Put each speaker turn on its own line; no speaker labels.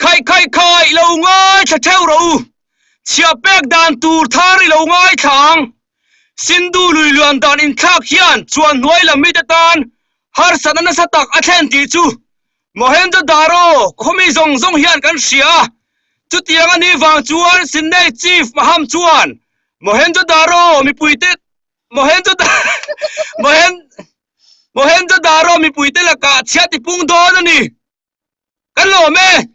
Khaih khaih khaih lo ngaithla theuh rawh u. Chhiah pek dan tur thar i lo ngaithla ang. Sindhu lui luan dan inthlak hian chuan hnuai lam mite tan harsatna nasa tak a thlen tih chu Mohenjo-daro khawmi zawng zawng hian kan hria a. Chutiang a nih vang chuan Sydney Chief Maham chuan Mohenjo-daro mipuite Mohenjo-daro mipuite lakah chhiat i pung dawn a ni. Kan lawm e!